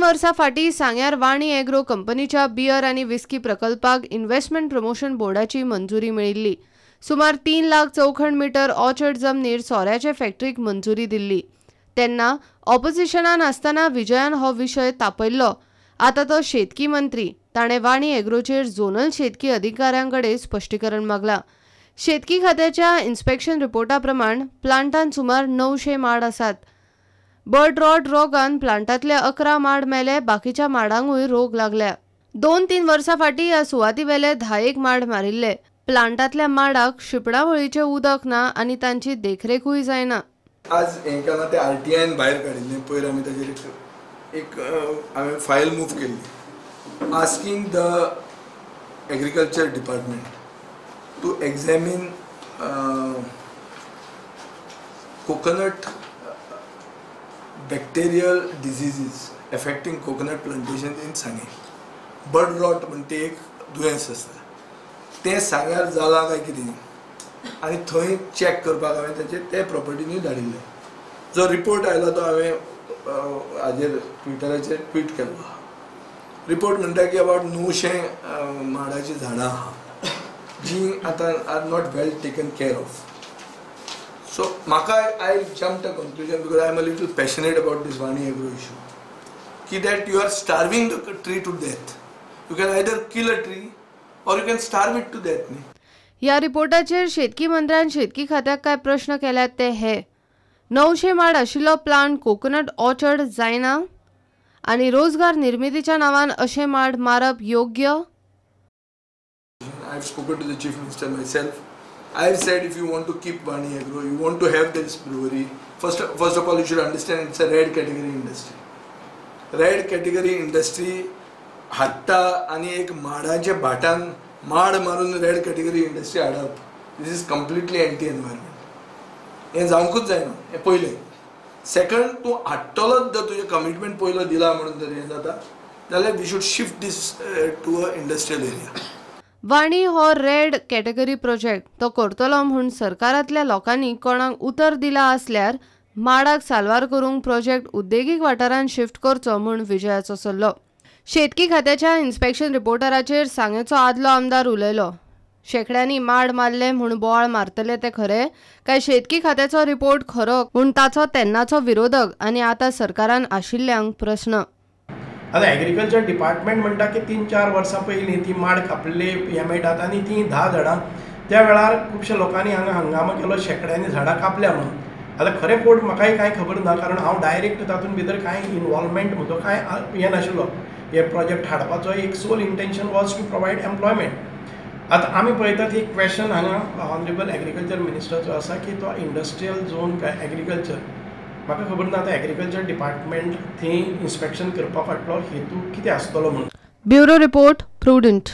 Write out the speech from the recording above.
वर्सां फाटीं सांग्यार वाणी एग्रो कंपनीच्या बियर आनी विस्की प्रकल्पाक इन्व्हेस्टमेंट प्रमोशन बोर्डाची मंजुरी मेळिल्ली. सुमार 3 लाख चौखण मिटर ऑर्चर्ड जमनीर सोऱ्याचे फॅक्टरीक मंजुरी दिल्ली. तेन्ना ऑपोजिशनान आसतना विजयान हो विशय तापयल्लो. आतां तो शेतकी मंत्री. ताणें वाणी एग्रोचेर झोनल शेतकी अधिकाऱ्यां कडेन स्पश्टीकरण मागलां. शेतकी खात्याच्या इन्स्पेक्शन रिपोर्टा प्रमाण प्लांटान सुमार 900 माड आसात. बर्ड रॉट रोगान प्लांटांतले 11 माड मेले, बाकीच्या माडांकूय रोग लागल्या. 2-3 वर्सां फाटीं ह्या सुवातीवेले 10 माड मारिल्ले. प्लांटांतल्या माडाक शिंपणावळीचें उदक ना आनी तांची देखरेखूय जायना. आज हें केलां तें आरटीआयन भायर काडिल्लें. पयर आमी ताजेर एक हांवें फायल मूव केल्ली asking the agriculture department to examine coconut bacterial diseases affecting coconut plantation in Sanguem. Bud rot म्हणटे एक दुयेंस आसता, तें सांग्यार जालां काय कितें आनी थंय चॅक करपाक हांवें ताचेर ते प्रॉपर्टीनूय धाडिल्लें. जो रिपोर्ट आयला तो हांवें हाजेर ट्विटराचेर ट्वीट केल्लो आहा. रिपोर्ट म्हणटा की अबावट 900 माडाचीं झाडां आहा जी आतां are not well taken care of. So म्हाका I jump to conclusion because I am a little passionate about this Vani Agro issue की that you are starving the tree to death. You can either kill a tree or you can starve it to death न्ही. ह्या रिपोर्टाचेर शेतकी मंत्र्यान शेतकी खात्याक काय प्रश्न केल्यात ते हे: 900 माड आशिल्लो प्लांट कोकोनट ऑर्चर्ड जायना आनी रोजगार निर्मितीच्या नांवान अशे माड मारप योग्य? I have spoken to the Chief Minister myself. I have said if you want to keep Vani Agro, you want to have this brewery, first of all you should understand it's a red category industry. Red category industry हाडटा आनी एक माडाच्या भाटान माड मारून red category industry हाडप, this is completely anti environment. हें जावंकूच जायना, हें पयलें. सेकंड, तूं हाडटलोच जर तुजें कमिटमेंट पयलो दिला म्हणून जर हें जाता जाल्यार we should shift this to a industrial area. Vani हो रेड कॅटेगरी प्रोजेक्ट तो करतलो म्हूण सरकारांतल्या लोकांनी कोणाक उतर दिला आसल्यार माडाक साल्वार करूंक प्रोजेक्ट उद्देगीक वाठारांत शिफ्ट करचो म्हूण विजयाचो सल्लो. शेतकी खात्याच्या इन्स्पेक्शन रिपोर्टराचेर सांगेचो आदलो आमदार उलयलो. शेंकड्यांनी माड मारले म्हूण बोवाळ मारतले ते खरे काय शेतकी खात्याचो रिपोर्ट खरो म्हूण ताचो तेन्नाचो विरोधक आनी आतां सरकारान आशिल्ल्यांक प्रस्न. आतां एग्रीकल्चर डिपार्टमेंट म्हणटा की 3-4 वर्सां पयलीं ती माड कापले हें मेळटात आनी तीं 10 झाडां त्या वेळार खुबश्या लोकांनी हांगा हंगामा केलो, शेंकड्यांनी झाडां कापल्या म्हणून. आतां खरें फट म्हाकाय कांय खबर ना, कारण हांव डायरेक्ट तातूंत भितर कांय इनवॉल्वमेंट म्हजो कांय हें नाशिल्लो. हे प्रोजेक्ट हाडपाचो एक sole intention was to provide employment. आतां आमी पळयतात एक क्वेशन हांगा ऑनरेबल एग्रीकल्चर मिनिस्टर जो आसा की तो इंडस्ट्रियल झोन काय एग्रीकल्चर म्हाका खबर ना. आतां एग्रीकल्चर डिपार्टमेंट थंय इन्स्पेक्शन करपा फाटलो हेतू कितें आसतलो म्हणून. Bureau report, Prudent.